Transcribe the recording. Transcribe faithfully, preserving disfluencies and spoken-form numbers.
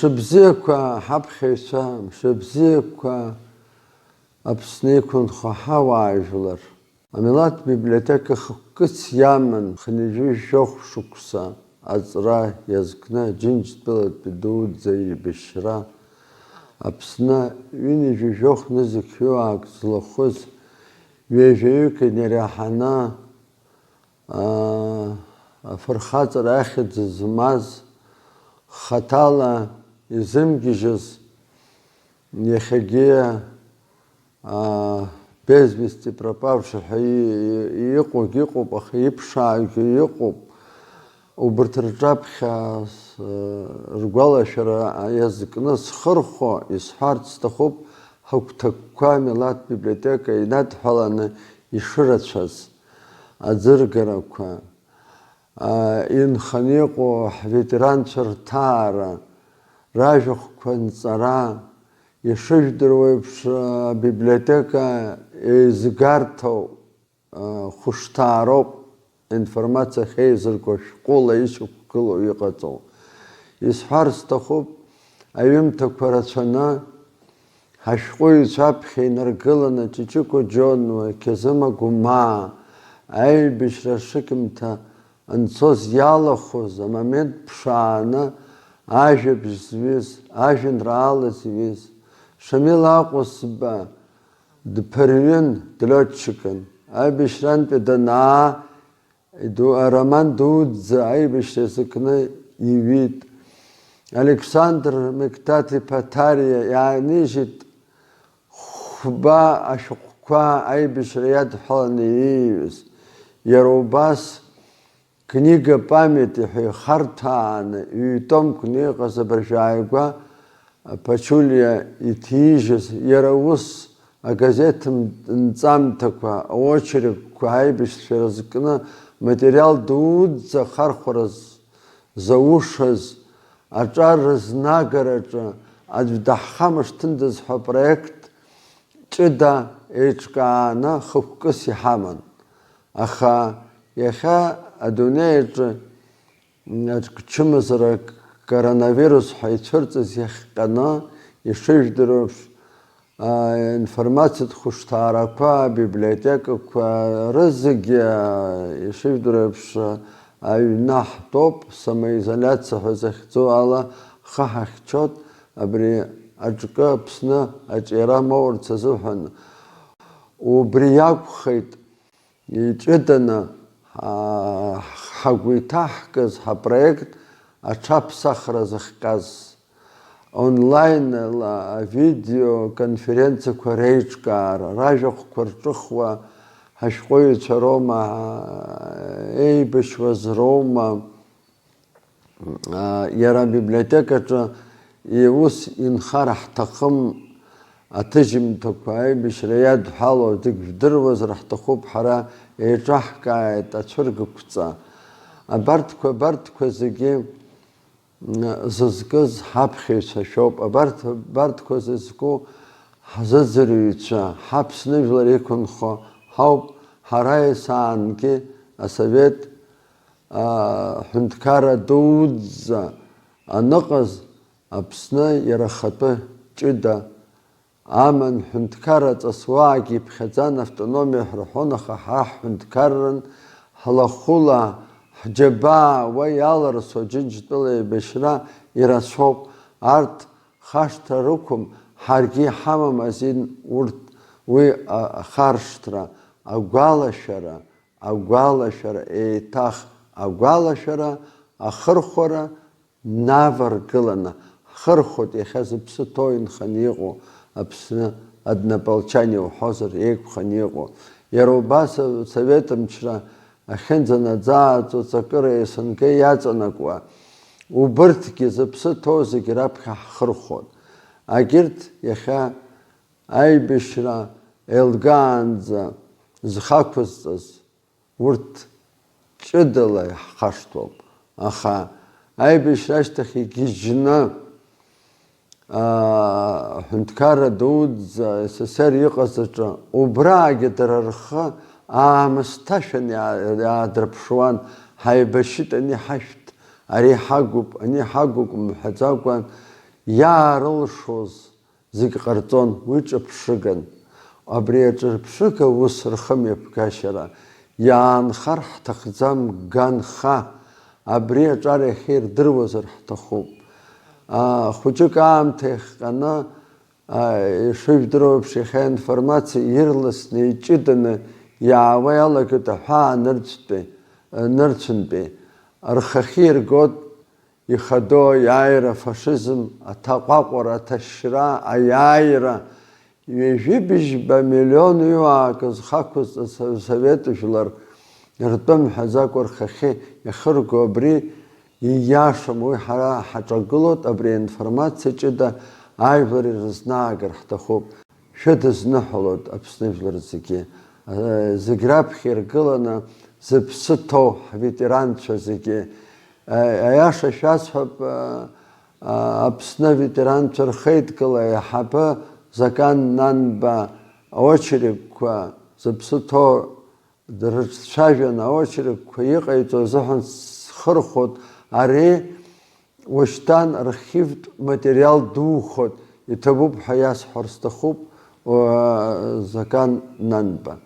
Мшыбзиақәа ҳаԥхьаҩцәа, мшыбзиақәа Аԥсны иқәынхо ҳауаажәлар. Амилаҭ библиотека хықәкыс иаман хынҩажәи жәохә шықәса аҵра иазкны Аџьынџьтәылатәи дуӡӡа еибашьра Аԥсны ҩынҩажәи жәохә нызқь ҩыуаак злахәыз ҩажәаҩык инареиҳаны, аа, афырхаҵара ахьӡ змаз, хаҭала изымгьежьыз, иахьагьы, аа, без вести пропавший ҳәа и-, и-, иҟоугь ыҟоуп, аха иԥшааугьы ыҟоуп. Убырҭ рҿаԥхьа с-, ргәалашәара иазкны схырхәо исҳәарц сҭахуп, ҳагәҭакқәа амилаҭ библиотека инадҳәаланы ишырацәаз аӡыргарақәа, а, инханы иҟоу ҳветеранцәа рҭаара, ражәахәқәа нҵара, ишыжәдыруа еиԥш, абиблиотека еизгарҭоу, а, хәышҭаароуп, информациа ахьеизырго ашәҟәыла ишьақәгылоу иҟаҵоу. Исҳәар сҭахуп, аҩымҭақәа рацәаны, ҳашәҟәыҩҩцәа аԥхьа инаргыланы Ҷыҷыкәа Џьонуа, Қьазыма Гәымаа аибашьра ашыкьымҭа анцоз иалахәыз амомент ԥшааны ажәабжь зҩыз, ажәеинраала зҩыз Шамил Аҟәысба дԥырҩын, длётчикын. Аибашьрантәи данаа, иду-, ароман дуӡӡа аибашьра иазкны иҩит. Александр Мекҭаҭ-иԥа Ҭариа иаанижьит хәба ашәҟәқәа аибашьра иадҳәаланы ииҩыз. Иара убас Книга памяти ҳәа ихарҭәааны ҩ-томқәны иҟаз абыржәы ааигәа Ԥачулиа иҭижьыз, иара ус агазеҭ н-, нҵамҭақәа, аочеркқәа аибашьцәа рызкны материал дуӡӡа ахархәара з-, зауушаз, аҿар рызнагараҿы аӡә даҳхамышҭындаз ҳәа апроект ҷыда еиҿкааны хықәкыс иҳаман. Аха иахьа адунеи аҿы аҿ-, чымазарак коронавирус ҳәа ицәырҵыз иахҟьаны, ишыжәдыруа еиԥш, а, информациатә хәышҭаарақәа, абиблиотекақәа рызегьы, а, ишыжәдыруа еиԥш, а, аҩны ҳтәоуп, самоизоляциа ҳәа захьӡу ала ҳхы ҳахьчоит, абри аҿкы Аԥсны аҿиара моурц азыҳәан. Убри иакәхеит, иҷыданы, аа, ҳгәы иҭаҳкыз ҳапроект аҽаԥсахра зыхҟьаз, онлайн-ла авидеоконференциақәа реиҿкаара, ражәахәқәа рҿыхуа ҳашәҟәыҩҩцәа роума, еибашьуаз роума, Иара абиблиотекаҿы иус инхар ҳҭахым аҭыжьымҭақәа аибашьра иадҳәалоу зегь жәдыруазар ҳҭахуп, ҳара еиҿаҳкааит ацәыргақәҵа. Абарҭқәа, абарҭқәа зегьы зызкыз ҳаԥхьаҩцәа шәоуп, абарҭ, абарҭқәа зызку ҳзыӡырҩцәа, ҳаԥсны жәлар иқәынхо ҳауп, ҳара есаангьы асовет ҳәынҭқарра дуӡӡа аныҟаз, Аԥсны иара ахатәы ҷыда аман, ҳәынҭқарра ҵасуаагьы иԥхьаӡан, автономиа ҳрыҳәон, аха ҳа ҳҳәынҭқарран, ҳлахәыла, ҳџьабаа уа иаларсу Аџьынџьтәыла еибашьра ирацәоуп, арҭ хашҭра рықәым, ҳаргьы иҳамам азин урҭ, уи а-, ахаршҭра, агәалашәара, агәалашәара, еиҭах агәалашәара, ахырхәара наваргыланы ҳхырхәоит, иахьа зыԥсы ҭоу инханы иҟоу Аԥсны однополчане уҳәозар еиқәханы иҟоу. Иара убас асовет мчра ахьынӡанаӡааӡо аҵакыра СНГ иаҵанакуа, убырҭгьы зыԥсы ҭоу зегьы раԥхьа ҳхырхәоит. Агьырҭ иахьа аибашьра еилгаанӡа зхы ақәызҵаз урҭ ҷыдала иаҳхашҭуам. Аха аибашьра ашьҭахь игьежьны, аа, аҳәынҭқарра дуӡӡа СССР иҟаз аҿы, убраагьы дара рхы аамысҭашәан иаа-, иаадырԥшуан, ҳаибашьит, ани ҳашәҭ, ари ҳагуп, ани ҳагуп мҳәаӡакәан, Иаарылшоз зегь ҟарҵон уи ҿырԥшыган. Абри аҿырԥшыга ус рхымҩаԥгашьара иаанхар ҳҭахӡам, ганха, абри аҿар иахьирдыруазар ҳҭахуп. Хәыҷык аамҭа иахҟьаны, ишыжәдыруа еиԥш, иахьа аинформациа ирласны, иҷыданы иаауа иалагеит аҳәаа нырцәтәи, нырцәынтәи. Рхахьы иргоит ихадоу аиааира, афашизм, аҭаҟәаҟәара, аҭашьра, аиааира, ҩажәи быжьба миллион ҩуаак зхақәыз Совет жәлар ртәы мҳәаӡакәа рхахьы иахырго абри ииашам, уи ҳара ҳаҿагылоит, абри аинформациа ҷыда ажәлар ирызнаагар ҳҭахуп. Шәыдызныҳәалоит Аԥсны жәлар зегьы, зегь раԥхьа иргыланы зыԥсы ҭоу ҳветеранцәа зегьы. Аиаша шәасҳәап, Аԥсны аветеранцәа рхеидкыла аиҳабы Закан Нанба аочеркқәа зыԥсы ҭоу дрыҿцәажәан, аочеркқәа иҟаиҵо азыҳәан схырхәоит. Ари ушьҭан архивтә материал духоит, иҭабуп ҳәа иасҳәар сҭахуп, Закан Нанба.